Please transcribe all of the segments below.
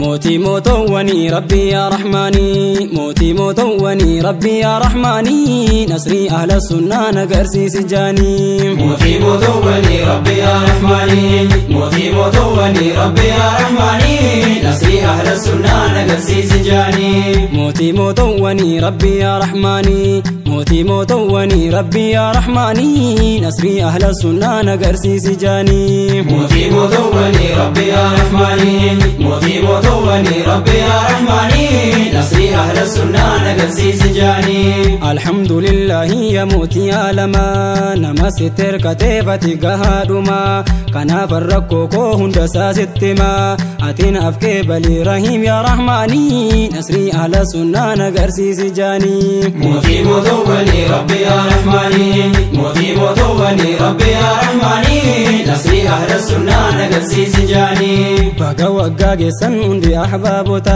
Mootii mootowwanii Rabbi yaa Rahmaanii, mootii mootowwanii Rabbi yaa Rahmaanii, nasrii ahla sunnaa nagarsiisi jaanii. Mootii mootowwanii Rabbi yaa Rahmaanii, mootii mootowwanii Rabbi yaa Rahmaanii, nasrii ahla sunnaa nagarsiisi jaanii. Mootii mootowwanii Rabbi yaa Rahmaanii, mootii mootowwanii Rabbi yaa Rahmaanii, nasrii ahla sunnaa nagarsiisi jaanii. Mootii mootowwanii Rabbi yaa Rahmaanii, mootii mootowwanii Rabbi yaa Rahmaanii, nasrii ahla sunnaa nagarsiisi jaanii. Alhamdulillahi yaa mootii aalamaa, nama sitti hirkateefati gahaadhuma, kanaaf rakkoo koo hunda isaa sitti himaa, ati naaf qeebali Rahiim yaa Rahmaanii, nasrii ahla sunnaa nagarsiisi jaanii. Mootii mootowwanii Rabbi yaa Rahmaanii, mootii mootowwanii Rabbi yaa Rahmaanii, nasrii ahla sunnaa nagarsiisi jaanii. Baga waggaa geessan hundi ahbaabota,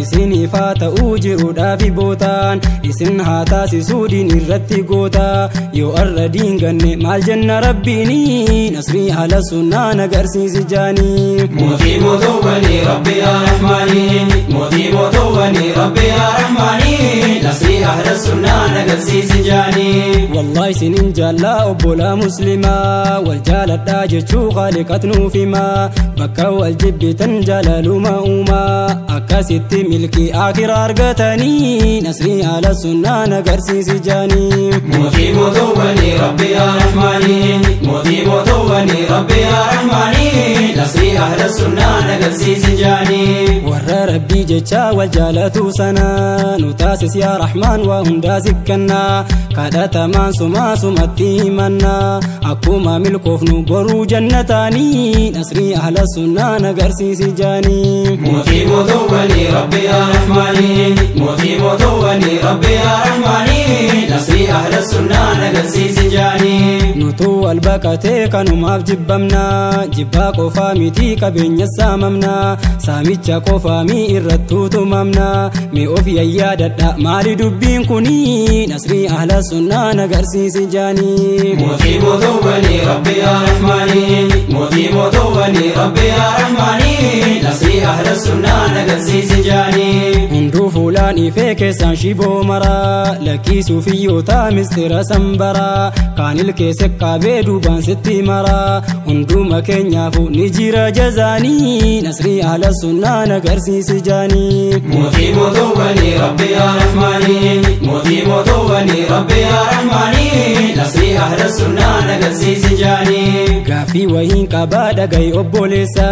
isiniif haa ta'uu jiruudhaafi bootaan, isin haa taasisuu diin irratti goota, yoo arra diinganne maal jenna Rabbiini, nasrii ahla sunnaa nagarsiisi jaanii. Mootii mootowwanii Rabbi yaa Rahmaanii, mootii mootowwanii Rabbi yaa Rahmaanii, nasrii ahla sunnaa nagarsiisi jaanii. Wallahi isinin jaallaa obbolaa muslimaa, wal jaaladhaa jechuu khaaliqat nuuf himaa, bakka wal jibbitan jaalaluma uumaa, akkasitti milkii akhiraa argatanii, nasrii ahla sunnaa nagarsiisi jaanii. Mootii mootowwanii Rabbi yaa Rahmaanii, mootii mootowwanii Rabbi yaa Rahmaanii, nasrii ahla sunnaa nagarsiisi jaanii. Warra Rabbii jecha wal jaalatu sana nu taasis yaa Rahmaan waa hundaa sikkannaa, kadhatamaan sumaa sumatti himannaa, akkuma milkoofnu boruu jannataanii, nasrii ahla sunnaa nagarsiisi jaanii. Mootii mootowwanii Rabbi yaa Rahmaanii, mootii mootowwanii Rabbi yaa Rahmaanii, nasrii ahla sunnaa nagarsiisi jaanii. Nutuu wal baqatee kanumaaf jibbamnaa, jibbaa qofaa miti qabeenya saamamnaa, saamicha qofaa mi irrattuu tumamnaa, mi of yayyaadadha maali dubbiin kunii, nasrii ahla sunnaa nagarsiisi jaanii. Mootii mootowwanii Rabbi yaa Rahmaanii, mootii mootowwanii Rabbi yaa Rahmaanii, nasrii ahla sunnaa nagarsiisi jaanii. Hunduu fuulaan ifee keessaan shiboo maraa, lakkii suufiyyoota mistira sanbaraa, kaanil keessa qaabee duubaan sitti maraa, hunduma keenyaafu ni jira jazaanii, nasrii ahla sunnaa nagarsiisi jaanii. Mootii mootowwanii Rabbi yaa Rahmaanii, mootii mootowwanii Rabbi yaa Rahmaanii, nasrii ahla sunnaa nagarsiisi jaanii. Gaaffii wayiin qabaa dhaga'i obboleessa,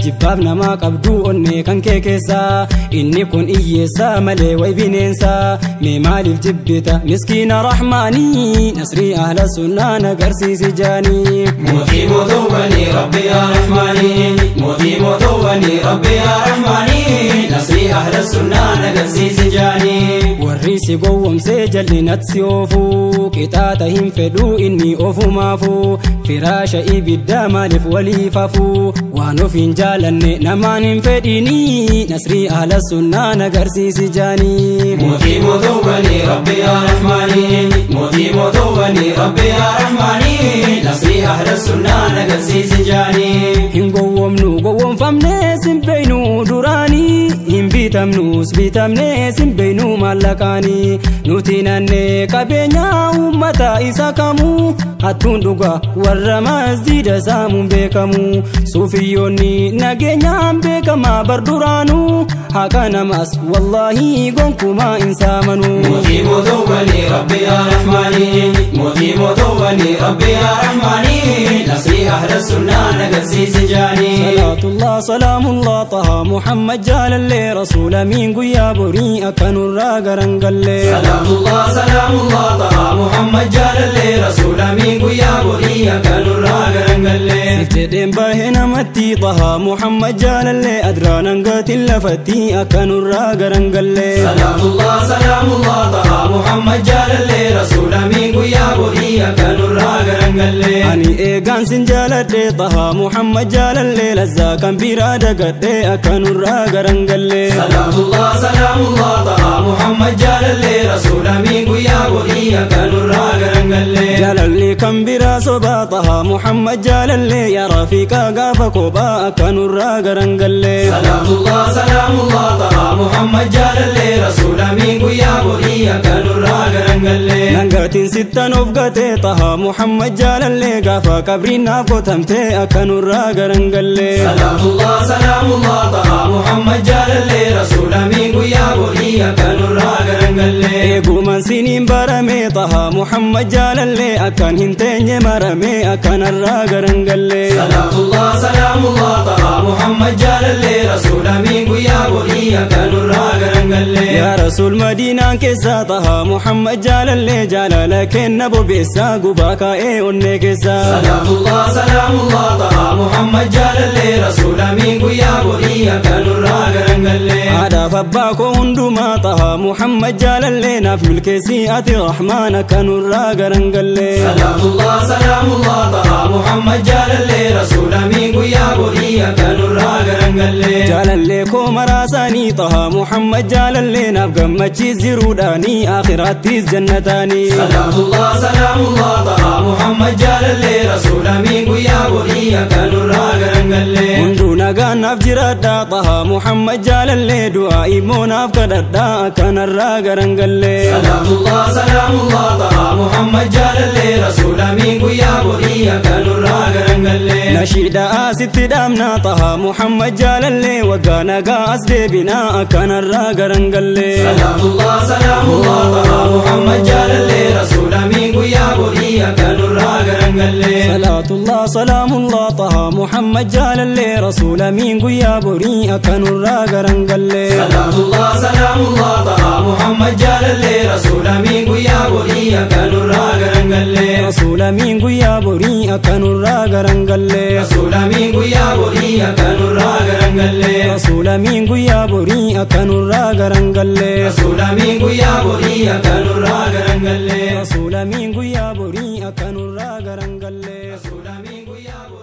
jibbaaf namaa qabduu onnee kan kee keessa, inni kun hiyyeessa malee wayi bineensa, mee maaliif jibbita miskiina Rahmaanii, nasrii ahla sunnaa nagarsiisi jaanii. Mootii mootowwanii Rabbi yaa Rahmaanii, mootii mootowwanii Rabbi yaa Rahmaanii, nasrii ahla sunnaa nagarsiisi jaanii. Warri si gowwomsee jal'inatti si oofuu, qixaaxa hin fedhuu inni ofumaafuu, firaasha ibiddaa maaliif waliif hafuu, waan of hin jaalanne namaan hin fedhinii, nasrii ahla sunnaa nagarsiisi jaanii. Mootii mootowwanii Rabbi yaa Rahmaanii, mootii mootowwanii Rabbi yaa Rahmaanii, nasrii ahla sunnaa nagarsiisi jaanii. Hin gowwomnu gowwomfamnee sin beeynu duraanii, hin bitamnus bitamnee sin beeynu maallaqaanii, nuti naannee qabeenya uummata isa kamuu, hattuun dhugaa warra masjiida saamuun beekamu, suufiyyoonni nageenyaan beekamaa bar duraanuu, haqa namaas wallaahi gonkumaa hin saamanuu. Mootii mootowwanii Rabbi yaa Rahmaanii, mootii mootowwanii Rabbi yaa Rahmaanii, nasrii ahla sunnaa nagarsiisi jaanii. Salaatullah salaamullah taha Muhammad jaalallee rasuula miin guyyaa borii akka nurraa garangallee. Salaatullah salaamullah taha Muhammad jaalallee rasuula miin guyyaa borii akka nurraa garangallee. Siif jedheen bahee namatti taha Muhammad jaalallee adraanan gatiin lafatti akka nurraa garangallee. Salaatullah salaamullah taha Muhammad jaalallee rasuula miin guyyaa borii akka nurraa garangallee. Ani eegaan sin jaaladhe taha Muhammad jaalallee lazzaa kan Biraa dagadhee akka nurraa garangallee. Salaatullah salaamullah Taha Muhammad jaalallee rasuulamii guyyaa borii akka nurraa garangallee. Jaalalli kan biraa sobaa Taha Muhammad jaalallee yaa rafiiqaa gaafa kophaa akka nurraa garangallee. Salaatullah salaamullah Taha Muhammad jaalallee rasuulamii guyyaa borii akka nurraa garangallee. Nangaatiin sittan of gatee Taha Muhammad jaalallee gaafa qabriin naaf qotamtee akka nurraa garangallee. Salaatullah salaamullah Taha Muhammad jaalallee rasuulamii guyyaa borii akka nurraa garangallee. Eegumaan siniin barame Taha Muhammad jaalallee akkaan hin teenye marame akkanarraa garangallee. Salaatullah salaamullah Taha Muhammad jaalallee rasuulamii guyyaa borii akka nurraa garangallee. Yaa Rasuul Madiinaan keessa Taha Muhammad jaalallee jaalala kenna bobeessaa gubaa kaa'ee onnee keessa. Salaatullah salaamullah Taha Muhammad jaalallee rasuulamii guyyaa borii akka nurraa garangallee. Haadhaaf abbaa koo hundumaa Taha Muhammad jaalallee naaf milkeessii ati Rahmaan akka nurraa garangallee. Salaatullah salaamullah Taha Muhammad jaalallee rasuulamii guyyaa borii akka nurraa garangallee. Jaalallee koo maraasaanii Taha Muhammad jaalallee naaf gammachiis jiruudhaanii akhiraattis jannataanii. Salaatullah salaamullah Taha Muhammad jaalallee rasuulamii guyyaa borii akka nurraa garangallee. Hunduu nagaan naaf jiraadhaa Taha Muhammad jaalallee du'aa immoo naaf kadhadhaa akkanarraa garangallee. Salaatullah salaamullah Taha Muhammad jaalallee rasuulamii guyyaa borii akka nurraa garangallee. Nashiidaa asitti dhaabnaa Taha Muhammad jaalallee waggaa nagaa as deebinaa akkanarraa garangallee. Salaatullah salaamullah Taha Muhammad jaalallee rasuulamii guyyaa borii akka nurraa garangallee. Salaatullah salaamullah Taha Muhammad jaalallee rasuulamiin guyyaa borii akka nurraa garangallee. Salaatullah salaamullah Taha Muhammad jaalallee rasuulamii guyyaa borii akka nurraa garangallee. Rasuulamiin guyyaa borii akka nurraa garangallee. Rasuulamii guyyaa borii akka nurraa garangallee. Rasuulamiin guyyaa borii akka nurraa garangallee. Rasuulamii guyyaa borii akka nurraa garangallee. Rasuulamiin guyyaa borii akka nurraa garangallee. Rasuulamii guyyaa borii.